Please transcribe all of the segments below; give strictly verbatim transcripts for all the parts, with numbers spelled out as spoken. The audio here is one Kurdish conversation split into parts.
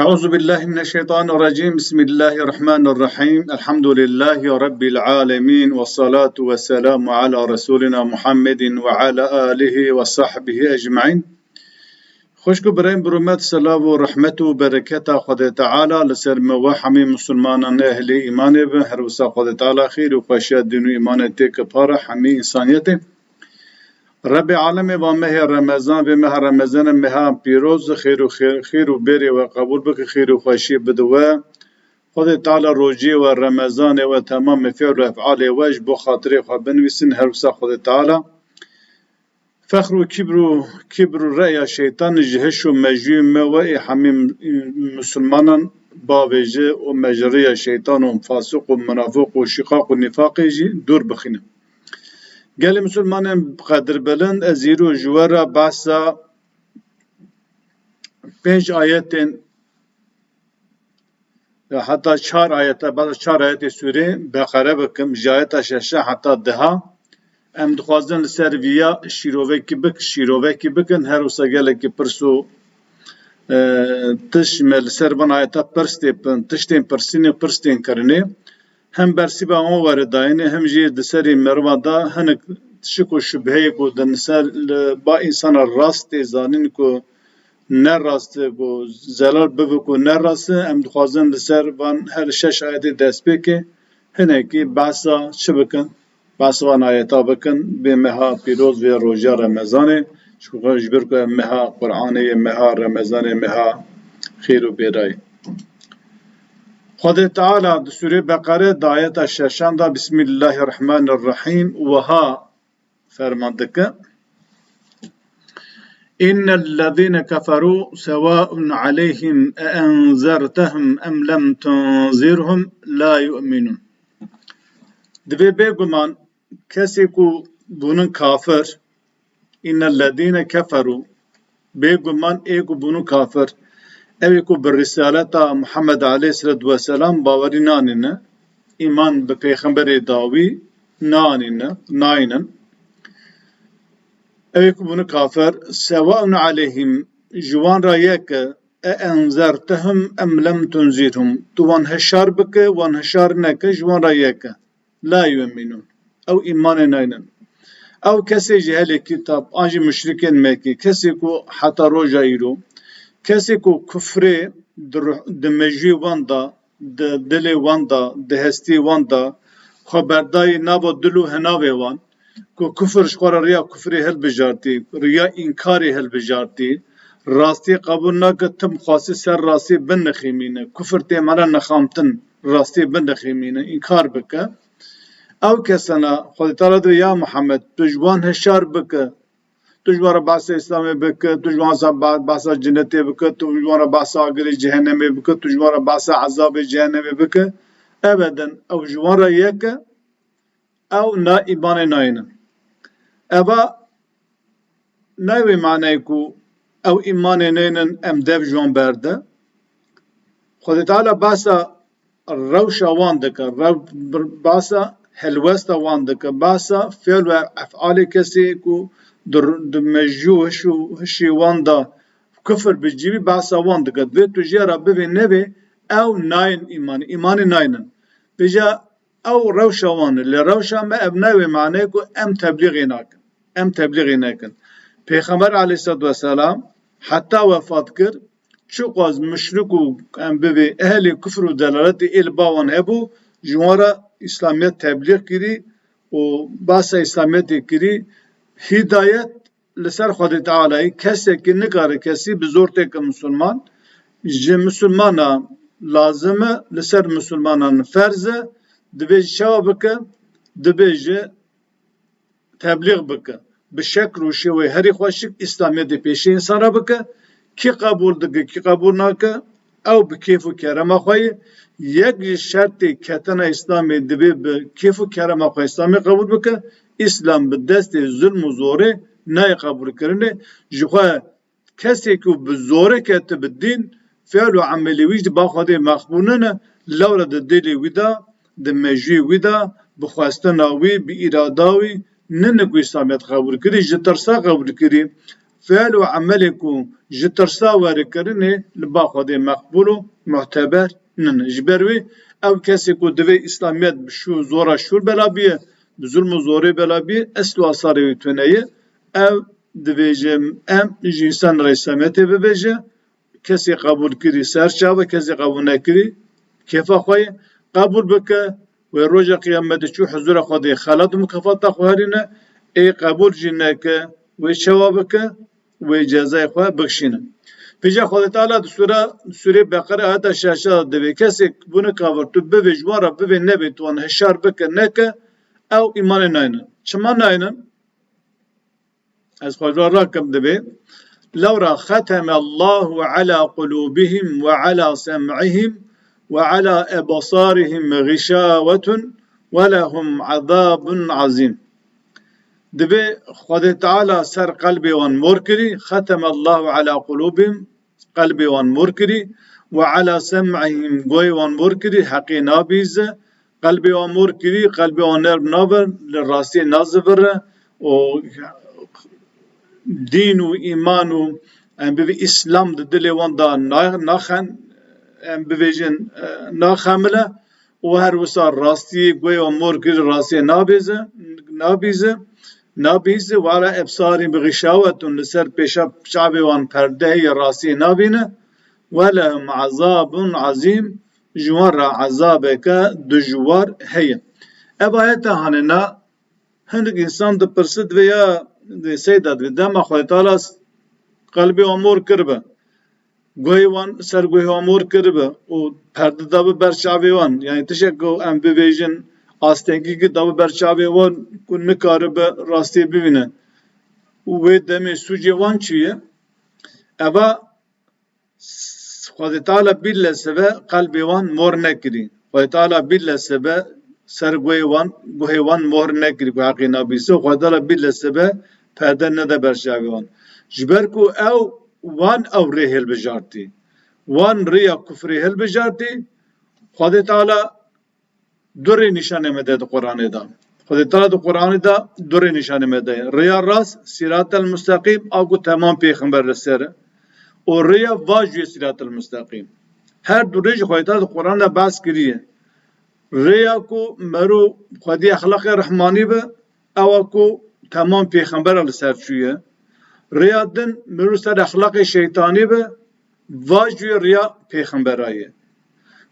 أعوذ بالله من الشيطان الرجيم. بسم الله الرحمن الرحيم. الحمد لله رب العالمين. والصلاة والسلام على رسولنا محمد وعلى آله وصحبه أجمعين. Xwişk û birayên bi rûmet, selav û rehmet û bereketa Xwedê Teala li ser me we hemî misilmanan ehlê îmanê bin. Her wisa Xwedê Teala xêr û xweşiya dîn û îmanê têke para hemî însaniyetê. Rebê alemê va mehê Remezan, vê meha Remezanê meha pîroz, xêr û xêr, xêr û bêrê we qebûl bike, xêr û xweşiyê bide we. Xwedê Teala rojiyê we Remezanê we temamê fêl û efalê we ji bo xatirê xwe binivîsin, her wisa Xwedê Teala fexr û kibr û, kibr û reya şeytan ji hiş û mejûyê me we ê hemî misilmanan bavêje û me ji rêya şeytan û fasiq û munafiq û şiqaq û nîfaqê jî dûr bixîne. Gelê misilmanên qedirbilind, ez îro ji we re behsa pênc ayetên ya heta çar ayete, baz çar ayetê sûrê Beqere bikim, ji ayeta şeşe heta deha. Em dixwazin li ser viya şîrovekî bik-, şîrovekî bikin, her wisa gelekî pirs û, e, tiş me li ser van ayeta pirs tê pin, tiştên pirsînê, pirs tên kirinê. Hem bersîva wan were dayînê, hem jî di serê meriva de hinek şik û şubheyê ku di ser li ba însana rast tê zanîn ku ne rast e, ku zelal bibe ku ne rast e, em dixwazin li ser van her şeş ayetê dest pê ke hinekî behsa çi bikin? Behsa van ayeta bikin, vê meha pîroz, vê roja Remezanê, ji ku, ji ber ku em meha Qur'anê ye, meha Remezanê, meha xêr û bêrayê. Xwedê Teala di Sûrê Beqere di ayeta şeşan de Bismillahirrahmanirrahîm wiha ferman dike: إن الذين كفروا سواء عليهم أأنذرتهم أم لم تنذرهم لا يؤمنون. Divê bêguman kesê ku bûnin kafir, إن الذين كفروا, bêguman ê ku bûnin kafir, ew ê ku bi risaleta Muhammed aleyhisselatu vesselam bawerî nanîne, îman bi pêxemberê dawî nanîne, naynin. Ew ê ku bûne kafir, سواء عليهم, ji wan re yek e, أأنذرتهم أم لم تنذرهم, tu wan hişar bike, wan hişar neke, ji wan re yek e. لا يؤمنون. Ew îmanê naynin. Ew kesê ji ehlê kitab, an jî muşrikên Mekkî, kesê ku heta roja îro, kesê ku kufrê di ruh-, di mejûyê wan de, di dilê wan de, di hestî wan de, xwe berdayî nava dil û hinavê wan, ku kufir ji xwe re riya kufrê hilbijartî, riya înkarê hilbijartî, rastî qebûl nake, tim xwestî ser rastî binixîmîne, kufir tê mane nixamtin, rastî binixîmîne, înkar bike. Ew kesana Xwedê Teala dibê, ya Muhammed, tu ji wan hişar bike, tu ji wan re behsa Îslamê bike, tu ji wan re ba-, behsa cinetê bike, tu ji wan re behsa agirê cehennemê bike, tu ji wan re behsa ezabê cehennemê bike. Ebeden ew ji wan re yek e, ew na îmanê naynin. Eva nayê wê manayê ku ew îmanê neynin, em dev ji wan berde. Xwedê Teala behsa rewşa wan dike, rew-, behsa helwesta wan dike, behsa fêl û efalê kesê ku di, di mejû hiş û hişê wan de kufir bi cî bî, behsa wan dike. Divê tu jê re bivê nevê, ew nayên îmanê, îmanê naynin. Vêca ew rewşa wan e. Lê rewşa me ev ne wê maneyê ku em teblîxê nakin. Em teblîxê nekin. Pêxember aleyhisselatu vesselam heta wefat kir, çiqas muşrik û em bivê ehlê kufr û delaletê ê li ba wan hebû, ji wan re Îslamiyet teblîx kirî û behsa Îslamiyetê kirî. Hîdayet li ser Xwedê Tealayî, kesekî nikare kesî bi zor têke misilman. Ji misilmana lazim e, li ser misilmanan ferz e, divê ji çawa bike? Divê ji teblîx bike. Bi şekl û şêweyê herî xweşik Îslamiyetê pêşî însan re bike. Kî qebûl dike, kî qebûl nake, ew bi kêf û kerema xwe ye. Yek ji şertê ketina Îslamê divê bi kêf û kerema xwe Îslamê qebûl bike. Îslam bi destê zulm û zorê nayê qebûlkirinê. Ji xwe kesê ku bi zorê ketibe dîn, fiil û emelê wî jî di ba Xwedê mexbûl nine, lewre di dilê wî de, di mejûyê wî de, bi xwestina wî, bi îrada wî, nine ku Îslamiyet qebûl kirî, ji tirsa qebûl kirî. fiil û emelê ku ji tirsa were kirinê li ba Xwedê meqbûl û muteber nîne. Ji ber wê ew kesê ku divê Îslamiyet bi şû-, zora şûr bela biye, bi zulm û zorê bela biye, esl û asarê wî tune ye. Ew dibêje, em ji Îsa Aleyhisselamê tê bibêje, kesê qebûl kirî ser çav e, kesê qebûl nekirî kêfa xwe ye. Qebûl bike, wê roja qiyametê çû huzûra Xwedê xelat û mukafata xwe herîne, ê qebûl jî neke, wê çawa bike, wê cezayê xwe bikişîne. Pêca Xwedê Teala di sura, surê Beqere ayeta şeşa de divê, kesê bûne kafir, tu bivê ji wan re bivê nebê, tu wan hişar bike neke, ew îmanê naynin. Çima naynin? Ez xwe rakim dibê. Lewra xeteme Allahu ala qulubihim ve ala sem'ihim ve ala ebsarihim gişawetun ve lehum azabun azim. Dibê Xwedê Teala ser qelbê wan mor kirî, xeteme Allahu ala qulubihim, qelbê wan mor kirî, ve ala sem'ihim, goyê wan mor kirî, heqê nabîze, qelbê wan mor kirî, qelbê wan nerm nabe, li rastiyê nazivire û dîn û îman û em bibê Îslam di dilê wan de na-, naxen, em bibêjin, e, naxemile û her wisa rastiyê goyê wan mor kirî, rastiyê nabêze, nabîze, nabîze, ve ala ebsarî bi gişawetun, li ser pêşa çavê wan perde heye, rastiyê nabîne, ve lehum azabun azîm, ji wan re ezabeke dijwar heye. Ev ayeta hanê na, hindik însan dipirse, divê ya, divê seyda, divê dema Xwedê Teala qelbê wan mor kiribe, guhê wan, ser guhê wan mor kiribe û perde dabe ber çavê wan, yanî tişek ku em bibêjin astengî ki dabe ber çavê wan ku nikaribe rastiyê bibîne û wê demê sûcê wan çi ye? Eva Xwedê Teala bîle sebe qelbê wan mor nekirî. Xwedê Teala bîle sebe ser guhê wan, guhê wan mor nekirî ku heqê nabîse. Xwedê Teala bîle sebe perde nede ber çavê wan. Ji ber ku ew, wan ew rê hilbijartî. Wan riya kufrê hilbijartî. Xwedê Teala du rê nîşanê me de di Quranê de. Xwedê Teala di Quranê de du rê nîşanê me de. Rêya rast, sîratel musteqîm, a ku temam pêxember li ser e. Û rêya va jûyê sîratel musteqîm. Her du rê jî Xwedê Teala di Quranê de behs kiriye. Rêya ku mero xwedî exlaqê rehmanî be, ew a ku temam pêxembera li ser çûye. Rêya din mero ser exlaqê şeytanî be, va jûyê riya pêxembera ye.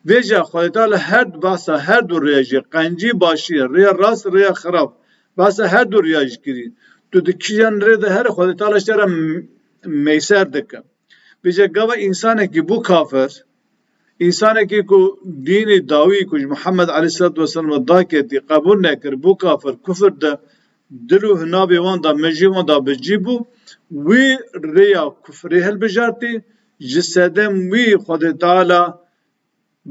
Vêca Xwedê Teala her du behsa her du rêya jî, qencî başî, rêya rast, rêya xirab, behsa her du rêya jî kirî. Tu di kîjan rê de here, Xwedê Teala ji te re m-, meyser dike. Vêca gava însanekî bû kafir, însanekî ku dînê dawî ku ji Muhammed aleyhisselatu vesselam re daketî qebûl nekir, bû kafir, kufir de dil û hinavê wan da, mejiyê wan da bi cî bû, wî rêya kufrê hilbijartî, ji sedem wî Xwedê Teala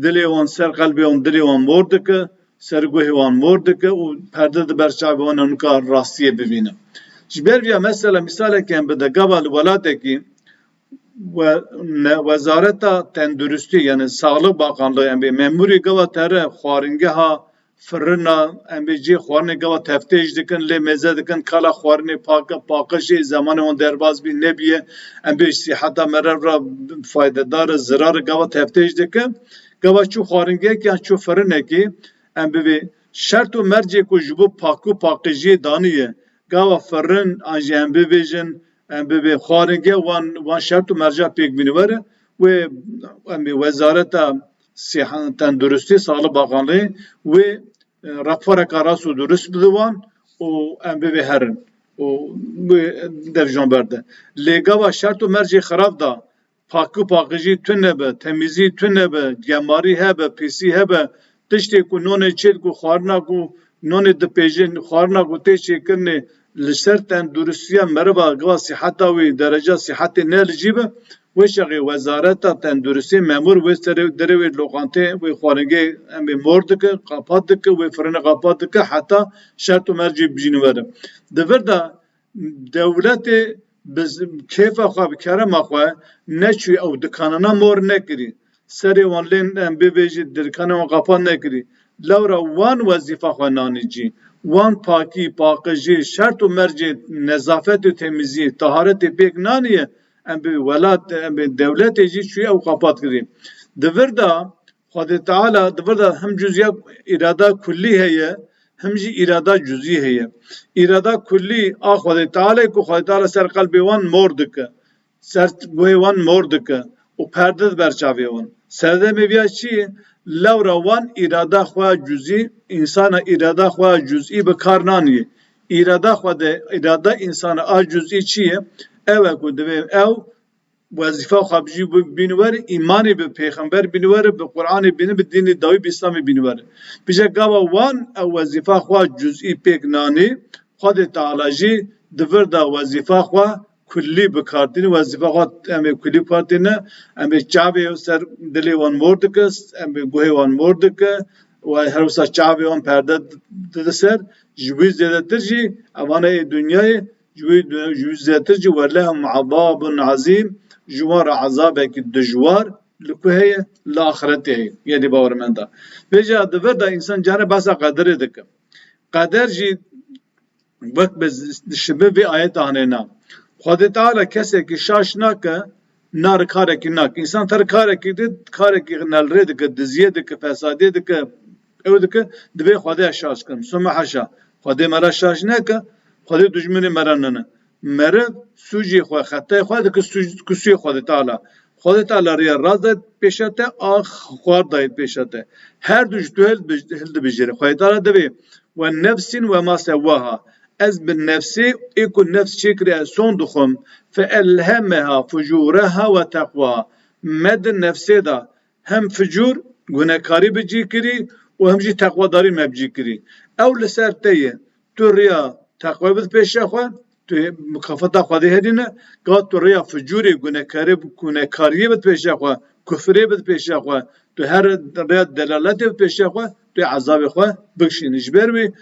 dilê wan, ser qelbê wan, dilê wan mor dike, ser guhê wan mor dike û perde di ber çavê wan e, nika rastiyê bibîne. Ji ber vîya mesela mîsalekê em bide, gava li welatekî we-, ne-, Wezareta Tenduristî, yani Sağlık Bakanlığı, em bê memûrê gava te re xwaringeha, firina, em bê cihê xwarinê gava teftêş dikin, lê mêze dikin, kala xwarinê pak-, paqij ê, zemanê wan derbas bî nebîye, em bê siheta meriv re faydedar e, zirar e, gava teftêş dikin. Gava çû xwaringehekî yan çû firinekî, em bibê şert û mercê ku ji bo pak û paqijiyê daniye, gava firin an jî em bibêjin, em bibê xwaringeh wan, wan şert û merca pêk bîne were, wê em bê Wezareta Siha-, Tenduristî, Sağlık Bakanlığı, wê, e, raporeka rast û durust bide wan û em bibê herin û wê dev ji wan berde. Lê gava şert û mercê xirab da, pak û paqijî tune be, temîzî tune be, gemarî hebe, pîsî hebe, tiştê ku nonê çêdiku, xwarina ku nonê dipêjin, xwarina ku tê çêkirinê, li ser tenduristiya meriva, gava siheta wî, dereca sihetê ne li cî be, wê çaxê Wezareta Tenduristî memûr wê serê derê wê loqantê, wê xwaringê em ê mor dike, qapat dike, wê firine qapat dike, heta şert û mercê bijîne were. Di vir de dewletê bi z-, kêfa xwe, bi kerema xwe neçûyî ew dikanana mor nekirî. Serê wan lê em bê vê jî dikanê wan qapat nekirî. Lewra wan wezîfa xwe nanî cî. wan pakî, paqijî, şert û mercê nezafet û temizî, taharetê pêk naniye, em bi welat, em bi dewletê jî çûyî ew qapat kirî. Di vir de Xwedê Teala, di vir de him cüzya, îrada kullî heye, him jî îrada cüzî heye. Îrada kullî a Xwedê Teala ku Xwedê Teala ser qelbê wan mor dike, ser guhê wan mor dike û perde diber çavê wan. Serdemê viya çi ye? Lewra wan îrada xwe cüzî, însana îrada xwe cüzî bi kar naniye. Îrada xwe de, îrada însana a cüzî çi ye? Ew e ku divê ew wezîfa xwe bijî bi-, bîniwere, îmanê bi pêxember bîniwere, bi Qur'anê bîni, bi dînê dawî, bi Îslamê bîniwere. Bije gava wan ew wezîfa xwe cüzî pêk nanî, Xwedê Teala jî di vir de wezîfa xwe kullî bi kar tîne, wezîfa xwe em ê kullî bi kar tîne, em ê çavê ser dilê wan mor dike, em ê guhê wan mor dike, û her wisa çavê wan perde dide ser, ji wî zêdetir jî evana ê dinyayê, ji wî, ji wî zêdetir jî welehum azabun azîm, ji wan re ezabekî dijwar li ku heye, li axiretê heye, yê dê bawermenda. Vêca di vir de însan carê behsa qederê dike. Qeder jî wek bi z-, dişibe vê ayeta hanê na. Xwedê Teala kesekî şaş nake, na re karekî nake. Însan ter karekî did, karekî nelrê dike, diziyê dike, fesadiyê dike, ew dike, divê Xwedê şaş kim. Sümme haşa. Xwedê me re şaş neke, Xwedê dijminê me re nine. Meriv sûcê xwe, xetayê xwe dike sûc-, kusûyê Xwedê Teala. Xwedê Teala riya rast de pêşe te, a xwar dayê pêşe te. Her du ji tu hil-, hildibijêre. Xwedê Teala divê, "Ve nefsin ve ma sewwaha." Ez bi nefsê ê ku nefs çêkirî ez son dixwim. "Fe elhemeha fucureha ve teqwaha." Me di nefsê de hem ficûr, gunekarî bi cî kirî û hem jî teqwadarî me bi cî kirî. Ew li ser te ye. Tu riya teqwê bid pêşe xwe, tu mukafata Xwedê hedîne, ka tu riya ficûrê, gunekarê, gunekariyê bid pêşe xwe, kufrê bid pêşe xwe, tu her riya delaletê bid pêşe xwe, tu ezabê xwe bikişînî. Ji ber wî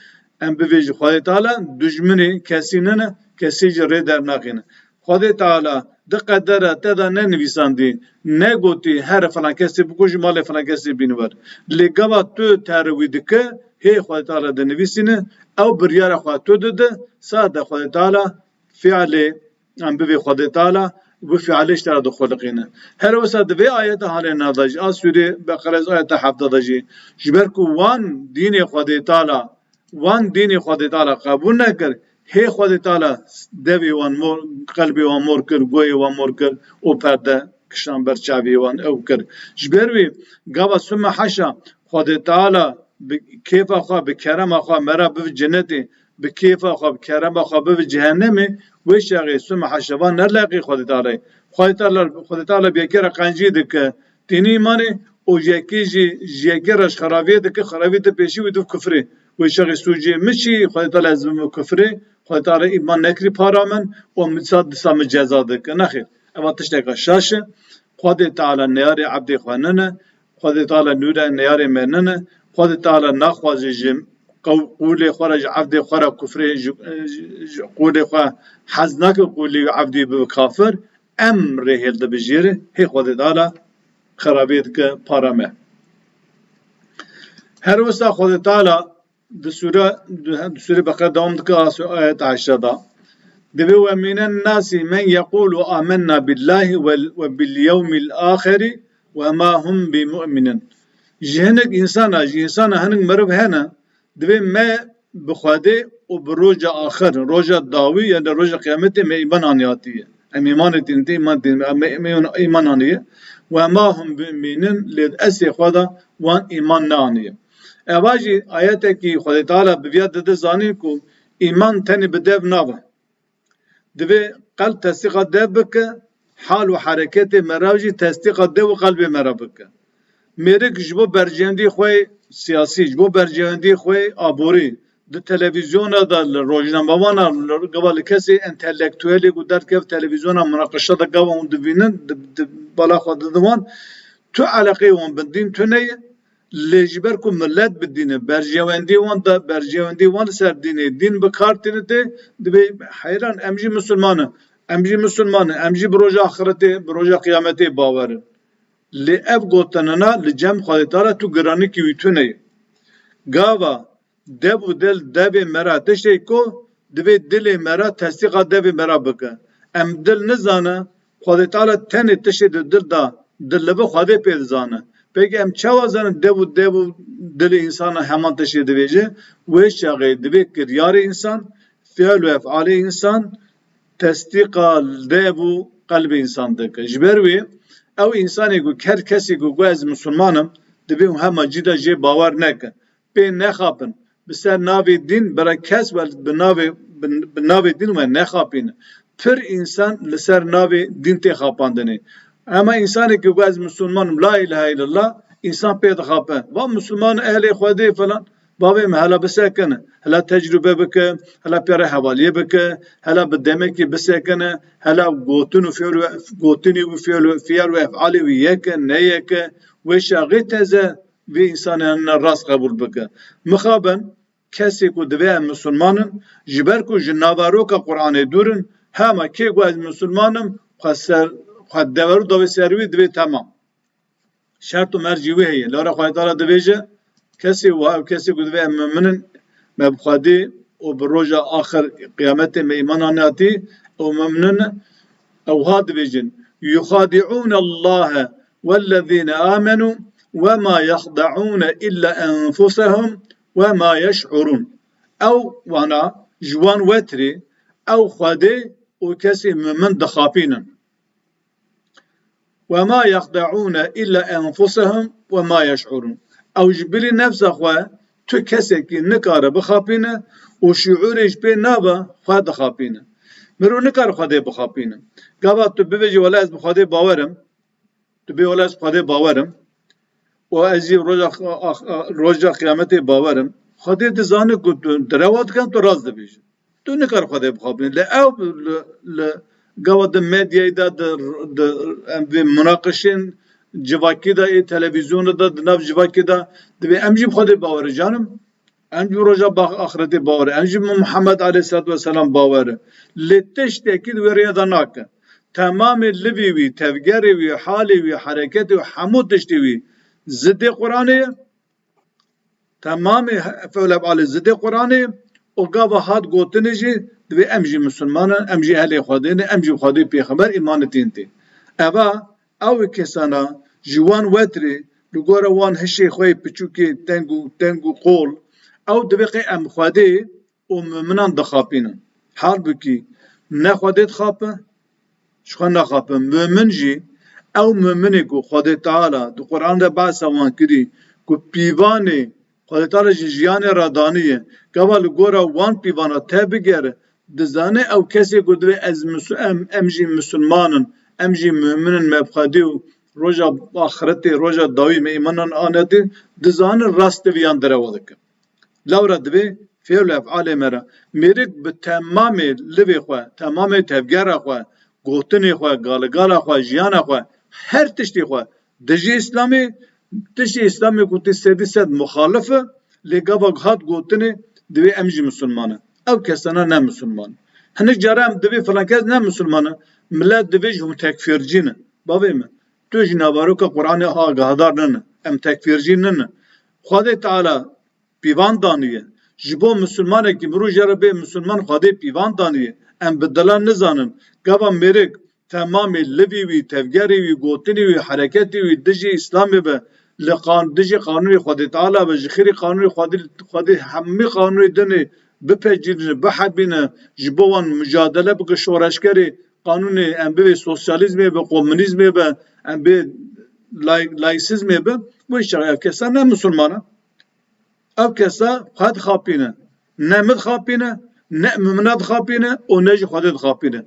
em bivêjin Xwedê Teala dijminê kesî nine, kesî jî rê dernaxîne. Xwedê Teala di qedera te de nenivîsandî, negotî here filan kesê bikujî, malê filan kesê bîniwer. Lê gava tu terewî dike, hê Xwedê Teala dinivîsîne, ew biryara xwe tu dide, sade Xwedê Teala fiilê, em bivê Xwedê Teala, bi fiilê ji te re dixuliqîne. Her wisa di vê ayeta halê nada jî, a sûrê Beqere ayeta hevdeh de jî, ji ber ku wan dînê Xwedê Teala, wan dînê Xwedê Teala qebûl nekir, hê Xwedê Teala devê wan mor, qelbê wan mor kir, goyê wan mor kir û perde kişan ber çavê wan ew kir. Ji ber wî gava sümme haşa Xwedê Teala bi kêfa xwe, bi kerema xwe me re bivi cenetê, bi kêfa xwe, bi kerema xwe bivi cehennemê, wê çaxê sümme haşa van ne leqî Xwedê Teala ye. Xwedê Teala, Xwedê Teala bi yekê re qencî dike, tînî îmanê û ji yekê jî, ji yekê re ji xerabiyê dike, xerabiyê te pêşî wî div kufrê. Wê çaxê sûcê min çi, Xwedê Teala ez bim kufrê, Xwedê Teala îman nekirî para min û min sa disa min ceza dike. Nexêr, eva tişteka şaş e. Xwedê Teala neyarê evdê xwe nine, Xwedê Teala nûre neyarê me nine, Xwedê Teala naxwaze ji qew-, qûlê xwe re, ji evdê xwe re kufrê, ji, ji qûlê xwe hez nake, qûlê evdê bibe kafir, em rê hêl dibijêre, hê Xwedê Teala xerabiyê dike para me. Her wisa Xwedê Teala di sûre, di, di sûrê Beqere dewam dike, a sû-, ayet heştê de. Divê, "Ve minen nasi men yekulu amenna billahi ve, ve bil yevmil ahiri ve ma hum bi mu'minin." Ji hinek însana, ji însana hinek meriv hene, divê me bi Xwedê û bi roja axir, roja dawî, yani roja qiyametê me îman aniyatiye. Em îmanê tînin, tê îman tînin, em, em, em îman aniye. Ve ma hum bi mu'minin, lê di eslê xwe de wan îman neaniye. Eva jî ayetekî Xwedê Teala bi viya dide zanîn ku îman tenê bi dev nabe. Divê qelb tesdîqa dev bike, hal û hereketê me re jî tesdîqa dev û qelbê me re bike. Mêrik ji bo berjewendî xwe siyasî, ji bo berjewendî xwe aborî, di televîzyona de, li rojnamevana, li, gava li kesê entelektuelê ku derkev televîzyona, munaqeşa de gava hûn divînin, di, di bala xwe didin wan, tu eleqeyê wan bi dîn tune ye, lê ji ber ku milet bi dîn e, berjewendî wan de, berjewendî wan li ser dînê, dîn bi kar tîne tê, dibê heyran, em jî misilman in, em jî misilman in, em jî bi roja axiretê, bi roja qiyametê bawer in. Lê ev gotinina li cem Xwedê Teala tu giranîkî wî tune ye. Gava Dev û dil devê me re tiştê ku divê dilê me re tesdîqa devê me re bike. Em dil nizane, Xwedê Teala tenê tiştê di dil de, dil li bi Xwedê pê dizane. Peki em çawa zanin dev û, dev û dilê însana heman tiştê dibêje? Wê çaxê divê kiryarê însan, fiil û efalê însan tesdîqa dev û qelbê însan dike. Ji ber wê ew însanê ku, her kesê ku got ez misilman im, divê hûn hema cî de jê bawer nekin. Pê nexapin. Bi ser navê dîn, bira kes we bi navê, bi, bi navê dîn we nexapîne. Pir însan li ser navê dîn tê xapandinê. Ema însanekî ku ez misilman im, la îlahe îllallah, însan pê dixape. Va misilman, ehlê Xwedê filan, bavê min hela bisekine, hela tecrûbe bike, hela pê re hevaliyê bike, hela bi demekî bisekine, hela gotin û fiil û, gotinî û fiil û, fiil û efalê wî yeke, neyeke, wê çaxê teze vê însanê hene rast qebûl bike. Mixabin, kesê ku divê em misilman in, ji ber ku ji naveroka Qur'anê dûr in, hema kê ku ez misilman im, xwe ser, xwe deverû davê ser wî divê temam. Şert û mercî wî heye. Lewra Xwedê Teala dibêje, kesê wiha, ew kesê ku divê em mumin in, me bi Xwedê û bi roja axir qiyametê me îman anatî, ew mumin in, ew wiha dibêjin, "Yuxadi'ûne Allahe wellezîne amenû ve ma yexde'ûne illa enfusehum ve ma yeş'urûn." Ew wana ji wan wetirê, ew Xwedê û kesê mumin dixapînin. "Ve ma yexde'ûne illa enfusehum ve ma yeş'urûn." Ew ji bilî nefsa xwe tu kesekî nikare bixapîne û şiûrê ji pê nabe, xwe dixapîne. Mirov nikare Xwedê bixapîne. Gava tu bibêjî, "Wele ez bi Xwedê bawer im." Tu bê, "Wele ez Xwedê bawer im û ez jî roja, roja qiyametê bawer im." Xwedê dizane ku tu derewa dikin, tu rast dibêjî. Tu nikar Xwedê bixapînî. Lê ew li, li gava di medyayê de, di, di, em vê munaqişên civakî de, ê televîzyonê de, di nav civakê de, divê em jî bi Xwedê bawer in, canim. Em jî bi roja ba-, axretê bawer in. Em jî bi Muhammed aleyhisselatu vesselam bawer in. Lê tiştekî di wê rêya de nake. Temamê livê wî, tevgerê wî, halê wî, hereketê wî, hemû tiştê wî zidê Qur'anê ye. Temamê he-, fiil û efalê zidê Qur'anê ye. Û gava hat gotinê jî divê em jî misilman in, em jî ehlê Xwedê ne, em jî Xwedê pêxember îmanê tîn tê. Eva, ew kesana ji wan wetirê, li gora wan hişê xwe yê piçûkê teng û, teng û qol, ew divê qey em Xwedê û muminan dixapînin. Halbûkî ne Xwedê dixape, ji xwe naxape. Mumin jî, ew muminê ku Xwedê Teala di Qur'an de behsa wan kirî, ku pîvanê Xwedê Teala ji jiyanê re daniye, gava li gora wan pîvana tevbigere, dizane ew kesê ku divê ez misu-, em, em jî misilman in, em jî mumin in, me bi Xwedê û roja axretê, roja dawî me îmanan anetê, dizane rast diviyan derewa dike. Lewra divê fiil û efalê me re mêrik bi temamê livê xwe, temamê tevgera xwe, gotinê xwe, galigala xwe, jiyana xwe, her tiştê xwe dijî Îslamê, tiştê Îslamê ku tê sedî sed muxalif e, lê gava hat gotinê divê em jî misilman in. Ew kesana ne misilman in. Hinek cara em divê filan kes ne misilman e, milet divê ji hûn tekfîrcî ne. Bavê min, tu ji naveroka Qur'anê agahdar nine. Em tekfîrcî nine. Xwedê Teala pîvan daniye. Ji bo misilmanekî mirov jê re bê misilman Xwedê pîvan daniye. Em bi dilan nizanin. Gava mêrik temamê livî wî, tevgerê wî, gotinê wî, hereketê wî dijî Îslamê be, li qan-, dijî qanûnê Xwedê Teala be, ji xêrê qanûnê Xwedê, Xwedê hemî qanûnê dinê bipecîrîne, bihebîne, ji bo wan micadele bike, şoreşgerê qanûnê em bibê sosyalîzmê be, komunîzmê be, em bê lay-, laîsîzmê be, wê çaxê ev kesa ne misilman e. Ev kesa xwe dixapîne. Ne min dixapîne, ne mimina dixapîne û ne jî Xwedê dixapîne.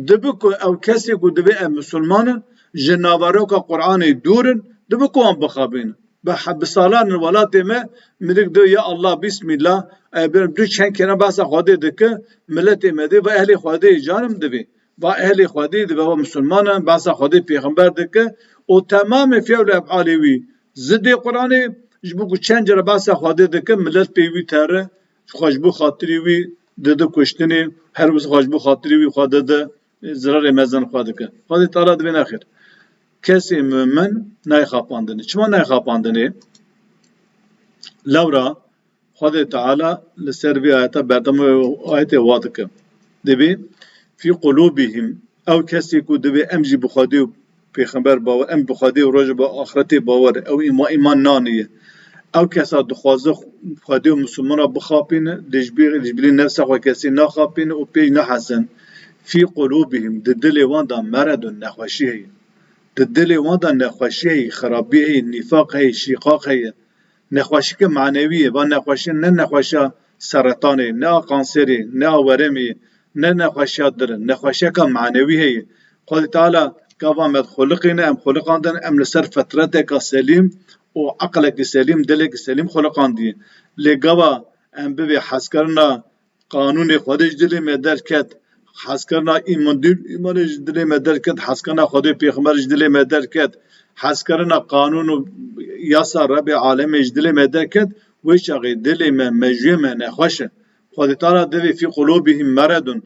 Dibi ku ew kesê ku divê ev misilman in, ji naveroka Qur'anê dûr in, dibi ku wan bixapîne. Bi he-, bi salan in welatê me, mirik dibe, "Ya Allah, bîsmîllah", e, bir, du çend kere behsa Xwedê dike, miletê me dê, "Va ehlê Xwedê yê, canim," divê. Va ehlê Xwedê dibe, va misilman in, behsa Xwedê pêxember dike û temamê fiil û efalê wî zidê Qur'anê, ji bo ku çend cara behsa Xwedê dike, milet pê wî tere, xwe ji bo xatirî wî dide kuştinê, her wiz xwe ji bo xatirî wî xwe dide, zirarê mezin xwe dike. Xwedê Teala divê nexêr. Kesê mumin nayê xapandinê. Çima nayê xapandinê? Lewra Xwedê Teala li ser vê ayeta berdem ayetê wa dike. Dibê, "Fî qulûbihim", ew kesê ku dibê em jî bi Xwedê û Pêxember bawer, em bi Xwedê û rojê bi axretê bawer, ew îma-, îman naniye. Ew kesa dixwaze Xwedê û Misilmana bixapîne, lê ji bî-, ji bilî nefsa xwe kesê naxapîne û pêj nahesin. "Fî qulûbihim", di dilê wan de meredun, nexweşî heye. Di dilê wan de nexweşî heye, xirabî heye, nîfaq heye, şîqaq heye. Nexweşîke manewî ye. Van nexweşiyan ne nexweşiya seretanê, ne a kanserê, ne a weremê, ne nexweşiya dir in. Nexweşiyeka manewî heye. Xwedê Teala gava me dixuliqîne, em xuliqandin, em li ser fitreteka selîm û eqlekî selîm, dilekî selîm xuliqandiye. Lê gava em bibê hezkirina qanûnê Xwedê ji dilê me derket, hezkirina îman-, dîn, îmanê ji dilê me derket, hezkirina Xwedê Pêxember ji dilê me derket, hezkirina qanûn û yasa Rebê alemê ji dilê me derket, wê çaxê dilê me, mejûyê me nexweş e. Xwedê Teala divê "fî qulûbihim meredun",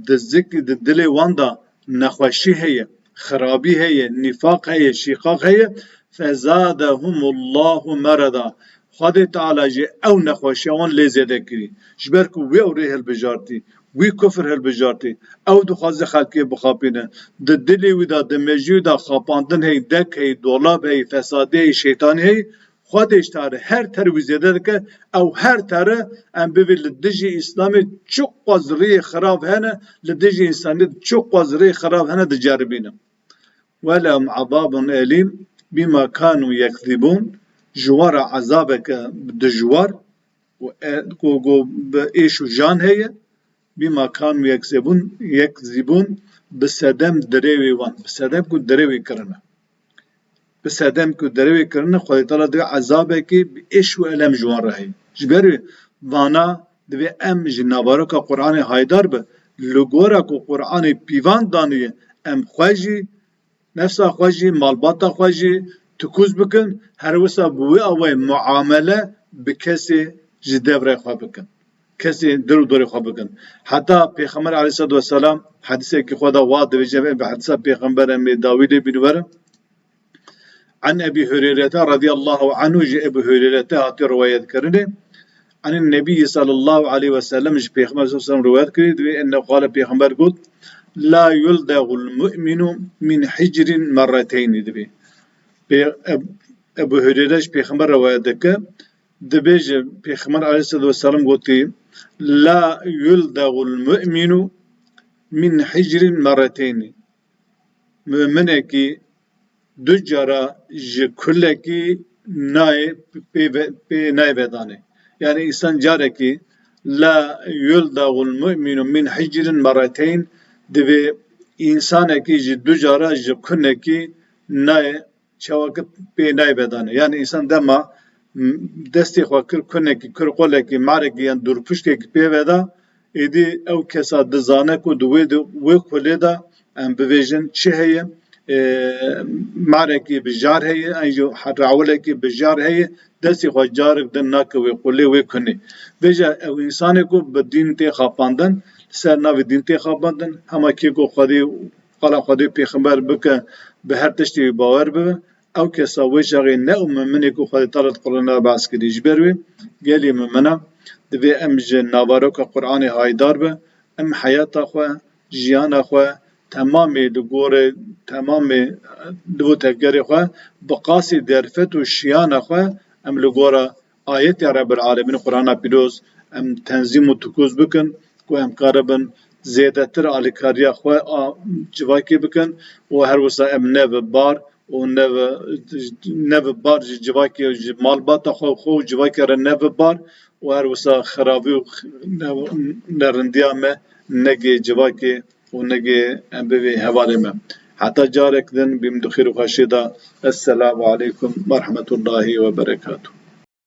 di zik-, di dilê wan de nexweşî heye, xirabî heye, nîfaq heye, şîqaq heye, "fezadehumullahu mereda". Xwedê Teala jî ew nexweşiya wan lê zêde kirî. Ji ber ku wî ew rê hilbijartî, wî kufr hilbijartî, ew dixwaze xelkê bixapîne. Di dilê wî de, di mejî wî de xapandin heye, dek heye, dolab heye, fesadî heye, şeytanî heye, Xwedê ji tar her ter wî zêde dike, ew her tere em bivê li dijî Îslamê çiqas rêyê xirab hene, li dijî însaniyet çiqas rêyê xirab hene diceribîne. "Welehum azabun elîm bîma kanû yekzîbûn", ji wan re ezabeke dijwar û e-, ku, ku bi êş û jan heye, "bîma kanû yekzîbûn", yekzîbûn, bi sedem dirêwê wan, bi sedem ku dirêwê kirine. Bi sedem ku dirêwê kirine, Xwedê Teala divê ezabekê bi êş û elem ji wan re heye. Ji ber wê vana divê em ji naveroka Qur'anê haydar be. Li gora ku Qur'anê pîvan daniye, em xwe jî, nefsa xwe jî, malbata xwe jî tikûz bikin, her wisa bi wê awayê muamele bi kesê ji devrê xwe bikin. Kesê dir û dorê xwe bikin. Heta Pêxember aleyhisselatu vesselam hedîsekî xwe de wa dibêje, em bi hedîsa Pêxember em ê dawî lê bînin werin. An Ebî Hureyrete radiyallahu anhu, ji Ebû Hureyrete hatiye riwayet kirinê. An Nebî sallallahu aleyhi ve sellem, ji Pêxember sallallahu aleyhi ve sellem riwayet kirî, divê enne qale, Pêxember got, "La yuldagul mu'minu min hicrin merreteyn", divê. Pê-, Eb-, Ebû Hureyre ji Pêxember riwayet dike, dibêje, Pêxember aleyhisselatu vesselam gotî, "La yuldagul mu'minu min hicrin merreteyn." Muminekî du cara ji kulekî nayê pê ve-, pê nayê vedanê. Yani însan carekî, "La yuldagul mu'minu min hicrin merreteyn", divê însanekî ji du cara ji kulekî nayê çawa ki pê nayê vedanê. Yani însan dema, m-, destê xwe kir kunekî, kir qolekî, marekî yan dûrpişkekî pê veda, êdî ew kesa dizane ku di wê de, wê kulê de em bivêjin çi heye, e, marekî bi jar heye, an jî rawilekî bi jar heye, destê xwe carek din nake wê qulê, wê kunê. Vêca ew însanê ku bi dîn tê xapandin, li ser navê dîn tê xapandin, hema kê ku Xwedê, qala Xwedê, Pêxember bike, bi her tiştê wî bawer bibe, ew kesa wê çaxê ne û muminê ku Xwedê Teala di Qur'ana behs kirî. Ji ber wê gelî mumina divê em ji naveroka Qur'anê haydar be, em heyata xwe, jiyana xwe, temamê li gorê, temamê li bo tevgerê xwe, bi qasî derfet û şiyana xwe em li gora ayetê Rebbil Alemîn Qur'ana Pîroz em tenzîm û tikûz bikin ku em karibin zêdetir alîkariya xwe a civakê bikin û her wisa em ne bi bar û ne bi, ne bi bar ji civakê, ji malbata xwe, xwe û civakê re ne bi bar û her wisa xirabî û ne-, nerindiya me negê civakê û negê em bivê hevalê me. Heta carek din bîm di xêr û xweşiyê de. Esselamu aleykum ve rahmetullahi ve berekatuhu.